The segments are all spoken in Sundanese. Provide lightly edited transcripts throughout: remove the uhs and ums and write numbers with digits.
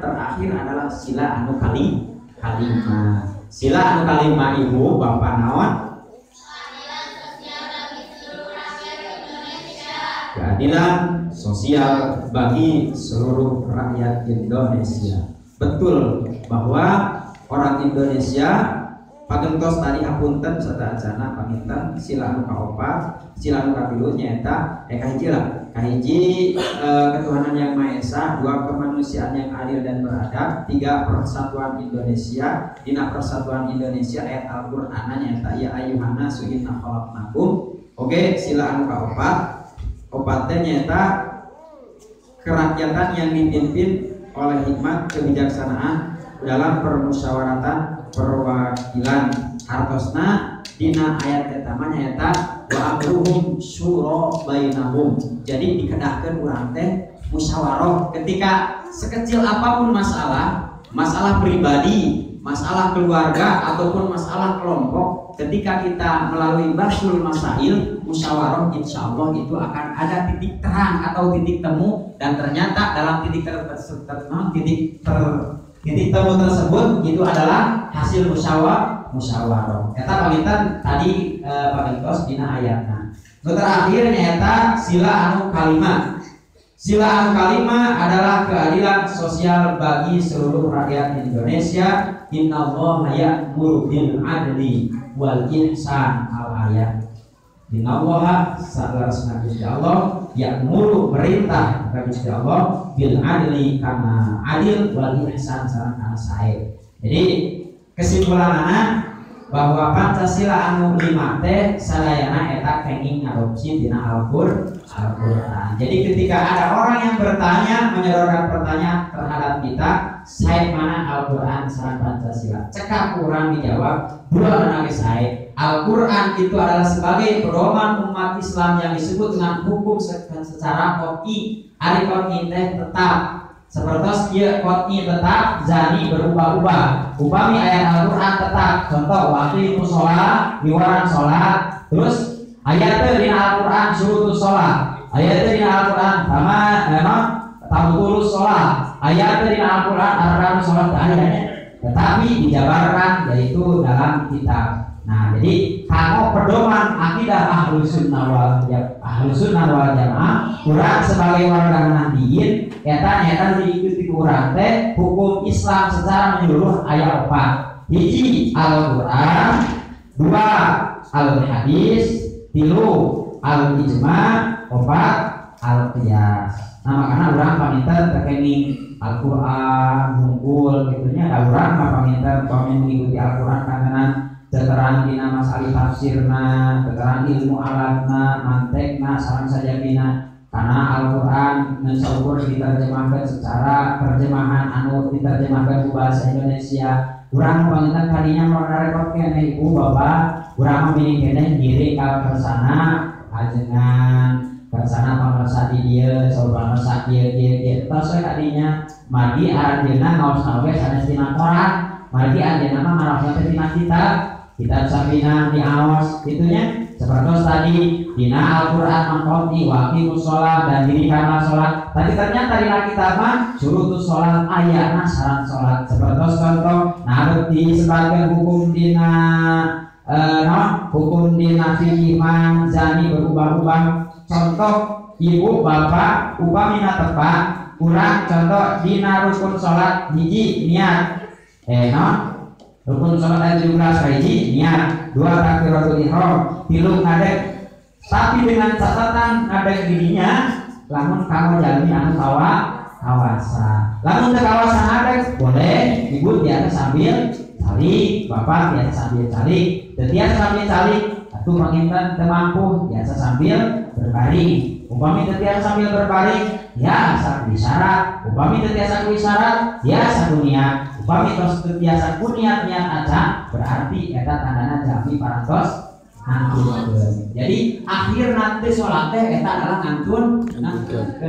terakhir adalah sila anu kalima. Sila anu kalima ibu bapak naon? Keadilan sosial bagi seluruh rakyat Indonesia. Betul bahwa orang Indonesia pagentos tadi hapunten serta acana panginten sila anu kaopat, sila anu katilu nyaeta kahiji lah. Kahiji ketuhanan yang Maha Esa, dua kemanusiaan yang adil dan beradab, tiga persatuan Indonesia. Dina persatuan Indonesia ayat Al-Qur'an nyaeta ya ayyuhan nasu inna khalaqnakum. Oke, sila anu kaopat. Opatnya nyaeta kerakyatan yang dipimpin oleh hikmat kebijaksanaan dalam permusyawaratan perwakilan. Hartosna dina ayat eta mah nyaeta wa amruhum syura bainahum. Jadi dikedahkeun urang teh musyawarah ketika sekecil apapun masalah, masalah pribadi, masalah keluarga ataupun masalah kelompok, ketika kita melalui basul masail musyawarah, insya Allah itu akan ada titik terang atau titik temu, dan ternyata dalam titik temu tersebut itu adalah hasil musyawarah. Eta panginten tadi pagentos dina ayatna. Nu terakhir nyaeta sila anu kalima. Sila anu kalima adalah keadilan sosial bagi seluruh rakyat Indonesia. Innallaha ya'muru bil adli wal ihsan al ayat. Innallaha salarasna Gusti Allah ya'muru merintah ka Gusti Allah bil adli kana adil wal ihsan sareng kana sae. Jadi kesimpulanana bahwa Pancasila anu lima teh sadayana eta kenging ngadopsi dina Al-Qur'an. Jadi ketika ada orang yang bertanya, menyodorkan pertanyaan terhadap kita, sae mana Al-Qur'an sareng Pancasila? Cekap kurang dijawab, dua nangis sae. Al-Qur'an itu adalah sebagai pedoman umat Islam yang disebut dengan hukum secara qot'i. Ari qot'i teh tetap. Seperti ieu qot'i tetap, zani berubah-ubah. Upami ayat Al-Qur'an tetap, contoh waqimus sholat, miwaran sholat. Terus ayat teh dina Al-Qur'an syurutus sholat. Ayat teh dina Al-Qur'an sama tabutulus sholat. Ayat teh dina Al-Qur'an arkanus sholat ayatnya. Tetapi dijabarkan yaitu dalam kitab. Nah, jadi kalau pedoman akidah Ahlus Sunnah wal Jamaah, kurang sebagai warga Nahdiyin, eta nyata diikuti kurang teh hukum Islam secara menyeluruh ayat 4. Hiji Al-Qur'an, dua Al-Hadis, tilu Al-Ijma, opat Al-Qiyas. Nah, makanya urang paminten terkening Al-Qur'an unggul gitu nya, da urang mah paminten pami mengikuti Al-Qur'an kantenan terang dina masalah tafsirna, terang ilmu alatna, mantekna, sareng sajabina. Karena Al-Qur'an ngan saukur diterjemahkan secara terjemahan anu diterjemahkan ke bahasa Indonesia. Urang panginten kadinya mah repot keneh ibu bapak, urang mah mining keneh ngiring ka kersana ajengan, kersana pangersa di dieu, saur pangersa dieu dieu dieu. Tos we kadinya margi aranjeunna ngaosna we sanes tina koran, margi aranjeunna mah ngaraosna teh tina kitab. Kitab Safinah diaos itunya seperti tadi dina Al-Qur'an maqoti waqimus sholat dan dirikanlah sholat. Tapi ternyata dina kitab mah syurutus sholat ayatna syarat sholat. Seperti contoh nah di sebagian hukum dina hukum dina fikih mah zani berubah-ubah. Contoh ibu bapak upamina tepat kurang contoh dina rukun sholat hiji niat rukun sholat ayat 17 hiji niat, dua takbiratul ihram, tilu ngadeg. Tapi dengan catatan ngadeg dirinya lamun kamu jalmi anu kawasa. Lamun teu kawasa ngadeg boleh ibu tiasa sambil calik, bapak tiasa sambil calik, teu tiasa sambil calik atuh panginten teu mampu tiasa sambil berbaring. Upami teu tiasa sambil berbaring ya saku isyarat, upami teu tiasa ku isyarat ya saku niat. Upami tos teu tiasa ku niat niat aja berarti eta tandana jami parantos ngantun. Jadi akhir nanti sholat teh eta adalah ngantun.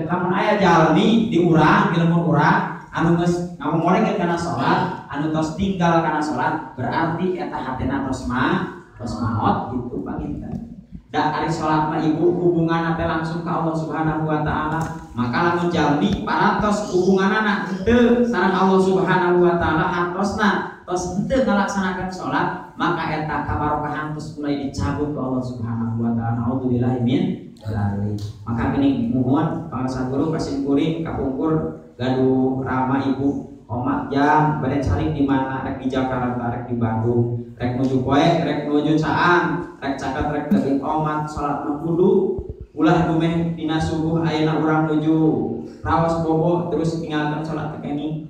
Lamun aya jalmi di urang di lembur urang anu geus ngamumorengkeun kana sholat, anu tos tinggal kana sholat berarti eta hatena tos maot gitu panginten. Da ari salat mah ibu hubunganna teh langsung ka Allah Subhanahu wa taala. Maka lamun jalmi parantos hubunganana henteu sareng Allah Subhanahu wa taala hartosna tos henteu ngalaksanakeun salat, maka eta kabarokahan tos mulai dicabut ku Allah Subhanahu wa taala. Naudzubillahi min dzalik. Maka geuning muhun pangarsa guru kasim kuring kapungkur gaduh rama ibu omat jam bade calik di mana, rek di Jakarta rek di Bandung, rek nuju poek rek nuju caang, rek caket rek teuing omat salat mah kudu ulah dumeh dina subuh ayeuna urang nuju raos bobo terus tinggalkeun salat teu kenging.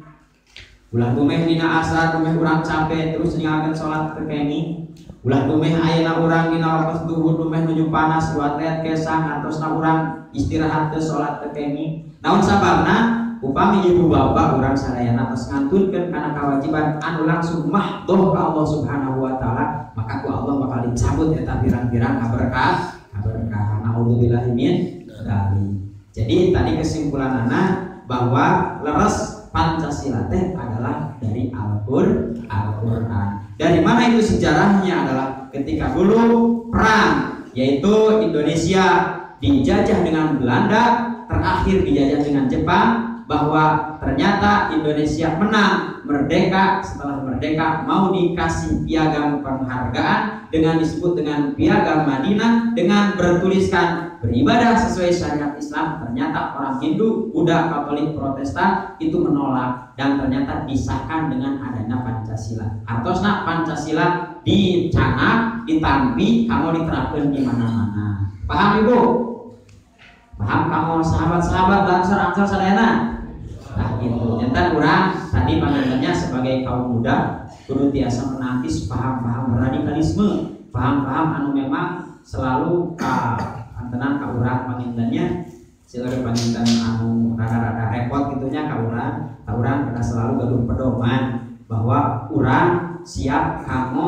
Ulah dumeh dina asar dumeh urang capek terus ninggalkeun salat teu kenging. Ulah dumeh ayeuna urang dina waktu duhur dumeh nuju panas buat kesang atosna urang istirahat teu salat teu kenging. Naon sababna? Upami ibu bapak urang sadayana tos ngantunkeun kana kewajiban anu langsung mahdoh ka Allah Subhanahu wa taala, maka ku Allah bakal dicabut eta pirang-pirang kaberkahan. Naudzubillahi min dzalik. Jadi tadi kesimpulanana bahwa leres Pancasila teh adalah dari Al-Qur'an. Dari mana itu sejarahnya adalah ketika dulu perang, yaitu Indonesia dijajah dengan Belanda, terakhir dijajah dengan Jepang, bahwa ternyata Indonesia menang, merdeka. Setelah merdeka mau dikasih piagam penghargaan dengan disebut dengan piagam Madinah dengan bertuliskan beribadah sesuai syariat Islam. Ternyata orang Hindu, Buddha, Katolik, Protestan itu menolak dan ternyata disahkan dengan adanya Pancasila. Artosna Pancasila dicanak, ditampi, kamu diterapkan di mana-mana. Paham ibu? Paham kamu sahabat-sahabat Banser Ansor sadayana? Nah gitu. Jantan urang tadi pandangannya sebagai kaum muda kudu tiasa menangkis paham-paham radikalisme, paham-paham anu memang selalu ka antenan ka urang pangintennya selalu panginten anu rada-rada repot gitunya ka urang kena selalu gaduh pedoman bahwa urang siap kamu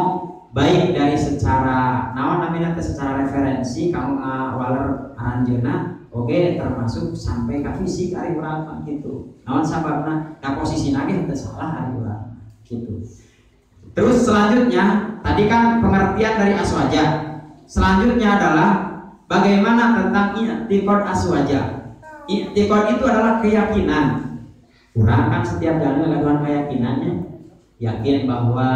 baik dari secara naon namina teh secara referensi kamu ngawaler aranjeunna. Oke, termasuk sampai ke fisik ari urang mah gitu. Naon sababna? Da posisina ge henteu salah ari urang gitu. Terus selanjutnya, tadi kan pengertian dari aswaja. Selanjutnya adalah bagaimana tentang i'tiqad aswaja. I'tiqad itu adalah keyakinan. Urang kan setiap jalan gaduhan keyakinannya. Yakin bahwa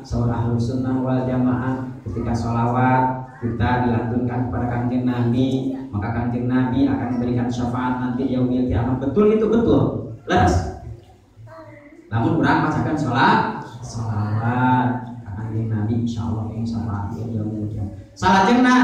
seorang ahlu sunnah wal jamaah ketika sholawat kita dilantunkan kepada Kanjeng Nabi, maka Kanjeng Nabi akan memberikan syafaat nanti yaumil kiamat. Betul itu betul. Leres. Namun urang macakan sholawat Kanjeng Nabi insyaallah yang syafaat yaumil kiamat. Salajengna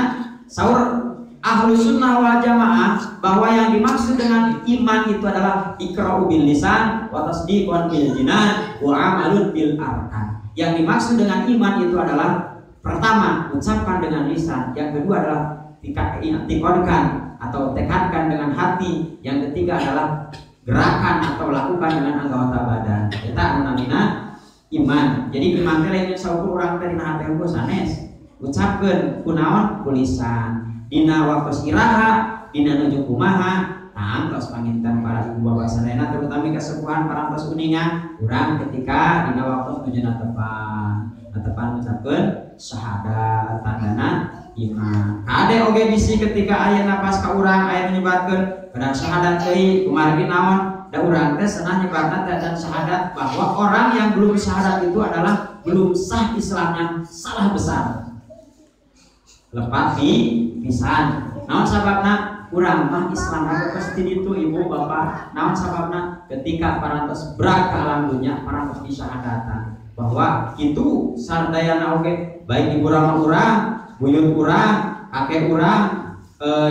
saur ahlu sunnah wal jamaah bahwa yang dimaksud dengan iman itu adalah iqra'u bil lisan wa tasdiqun bil jinan wa amalun bil arkan. Yang dimaksud dengan iman itu adalah pertama, ucapkan dengan lisan. Yang kedua adalah i'tiqadkan atau tekadkan dengan hati. Yang ketiga adalah gerakan atau lakukan dengan anggota badan. Eta anu namina iman. Jadi iman teh lain saukur urang teh dina hate unggul sanes. Ucapkeun kunaon ku lisan. Dina waktu iraha, dina nuju kumaha, nah tos panginten para ibu bapak sadayana terutama kesepuhan parantos uninga urang ketika dina waktu nuju natepan. Natepan ucapkeun syahadat tandana iman. Kade oge bisi ketika aya napas ka urang aya nyebatkeun pada syahadat deui kumargi naon? Da urang teh senah nyebatna teh dan syahadat bahwa orang yang belum syahadat itu adalah belum sah Islamnya, salah besar. Lepat di pisan. Naon sababna? Urang mah Islam pasti itu ibu bapak. Naon sababna? Ketika parantos berak ke alam dunia, parantos disyahadatan bahwa itu sardayana oge baik ibu rama urang, buyut urang, kakek urang,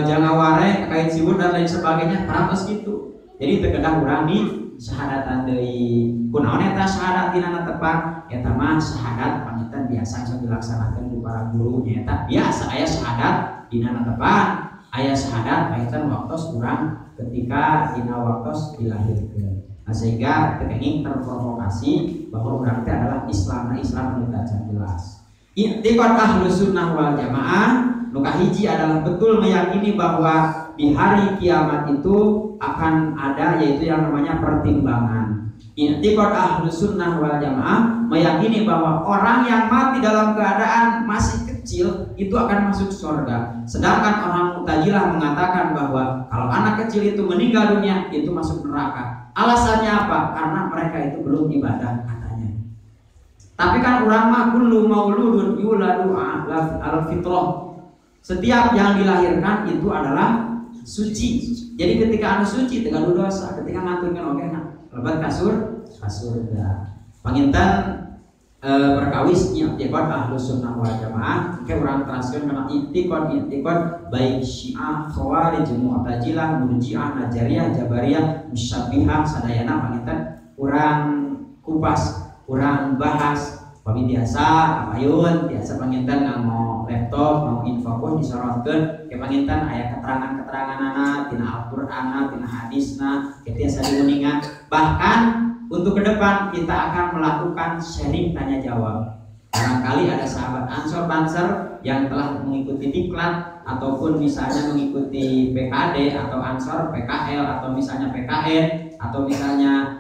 jangaware, kakek siwur dan lain sebagainya parantos gitu. Jadi teu kedah urang di syahadatan deui. Kunaon eta syahadat dina tepat? Eta mah syahadat panginten biasa sok dilaksanakeun ku para guru nyaeta biasa aya syahadat dina tepat, aya syahadat panginten waktos urang ketika dina waktos dilahirkeun. Nah, sehingga teu kenging terprovokasi bahwa urang teh adalah Islam, nah Islam anu tacan jelas. I'tiqad ahlu sunnah wal jamaah nu kahiji adalah betul meyakini bahwa di hari kiamat itu akan ada yaitu yang namanya pertimbangan. I'tiqad ahlu sunnah wal jamaah meyakini bahwa orang yang mati dalam keadaan masih kecil kecil itu akan masuk surga. Sedangkan orang Mu'tazilah mengatakan bahwa kalau anak kecil itu meninggal dunia itu masuk neraka. Alasannya apa? Karena mereka itu belum ibadah katanya. Tapi kan urang mah kullu mauludun yuladu al fitrah. Setiap yang dilahirkan itu adalah suci. Jadi ketika anu suci teu gaduh dosa, ketika ngantunkeun oge nah lebat kasur kasurga. Panginten perkawis i'tiqad Ahlus Sunnah wal Jamaah engke urang teraskeun kana i'tiqad baik Syiah, Khawarij, Mu'tazilah, Murji'ah, Najariyah, Jabariyah, Musyabbihah sadayana panginten urang kupas, urang bahas. Pami biasa kapayun biasa panginten nganggo laptop mau infopos disorotkeun ke panginten aya keterangan-keteranganana tina Al-Qur'anna tina hadisna tiasa diuningan. Bahkan untuk ke depan kita akan melakukan sharing tanya jawab. Barangkali ada sahabat Ansor Banser yang telah mengikuti diklat ataupun misalnya mengikuti PKD atau Ansor PKL atau misalnya PKN atau misalnya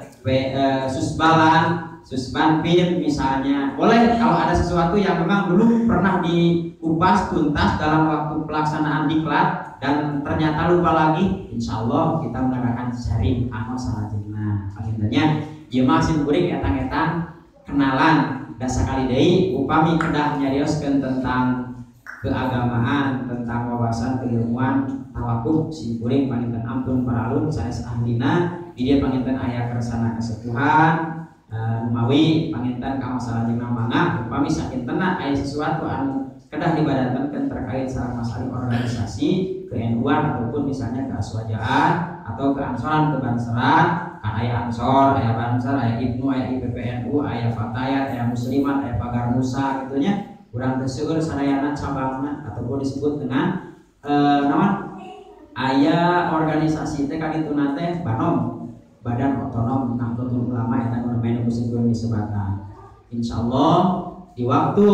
Susbalan, Susbanpim misalnya. Boleh kalau ada sesuatu yang memang dulu pernah dikupas tuntas dalam waktu pelaksanaan diklat dan ternyata lupa lagi, insya Allah kita mengadakan sharing anu salajengna. Pangintennya ieu mah sim kuring etang-etang kenalan da sakali deui upami kedah nyarioskeun tentang keagamaan, tentang wawasan keilmuan tawakuf sim kuring panginten ampun paralun sanes ahlina di dieu panginten aya kersana kesepuhan numawi panginten ka masalajengna mangga upami sakintena aya sesuatu anu kedah dibadantenkeun terkait sareng masalah organisasi ke-NU-an ataupun misalnya keaswajaan atau keansoran kebanseran kan aya Ansor, aya Banser, aya Ibnu, aya IPPNU, aya Fatayat, aya Muslimat, aya Pagar Nusa gitu nya. Urang teh seueur sadayana cabangna ataupun disebut dengan naon aya organisasi teh kadituna teh BANOM, Badan Otonom Nahdlatul Ulama eta nu namanya ku disebatan. Insyaallah di waktu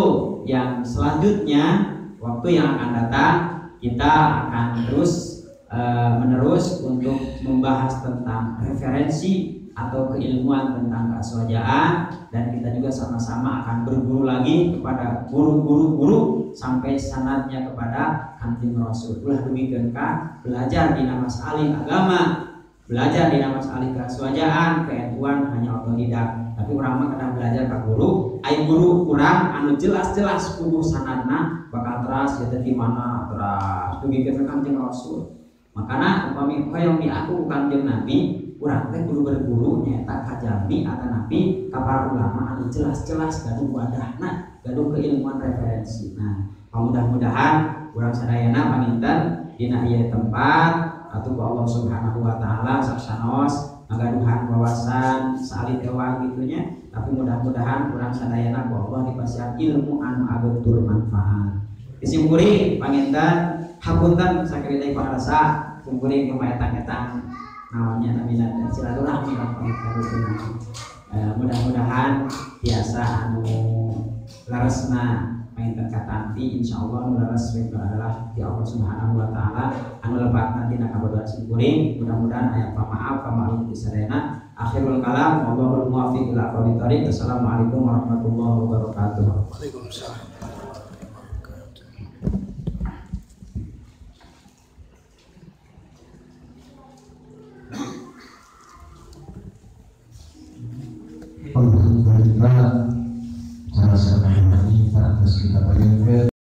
yang selanjutnya, waktu yang akan datang kita akan terus menerus untuk membahas tentang referensi atau keilmuan tentang keaswajaan dan kita juga sama-sama akan berguru lagi kepada guru-guru-guru sampai sanadnya kepada Kanjeng Rasul. Ulah demikian ka belajar di masalah agama, belajar di masalah keaswajaan, ke-NU-an hanya otodidak. Tapi urang mah kedah belajar ka guru, ai guru urang anu jelas-jelas kudu sanadna bakal teras ya di mana teras dugikeun ka Kanjeng Rasul. Makana upami hoyong diaku ku Kanjeng Nabi, urang teh kudu berguru nyaeta ka jalmi atanapi ka para ulama anu jelas-jelas gaduh wadahna, gaduh keilmuan referensi. Nah, mudah-mudahan urang sadayana panginten dina ieu tempat atuh ku Allah Subhanahu wa taala saksanaos ngagaduhan wawasan saalit ewang gitunya, tapi mudah-mudahan urang sadayana ku Allah dipasihan ilmu anu ageung tur manfaat. Simkuring panginten hapunten sakali deui pangrasa simkuring kumaha etang-etang naonnya namina silaturahmi lah panginten. Mudah-mudahan biasa anu leresna panginten katampi insyaallah anu leres itu adalah di Allah Subhanahu wa taala anu lepat tina kabodohan simkuring. Mudah-mudahan aya pamaaf pamaklum di sadayana. Akhirul kalam wallahul muwaffiq ila aqwamit thoriq. Assalamualaikum warahmatullahi wabarakatuh. Waalaikumsalam.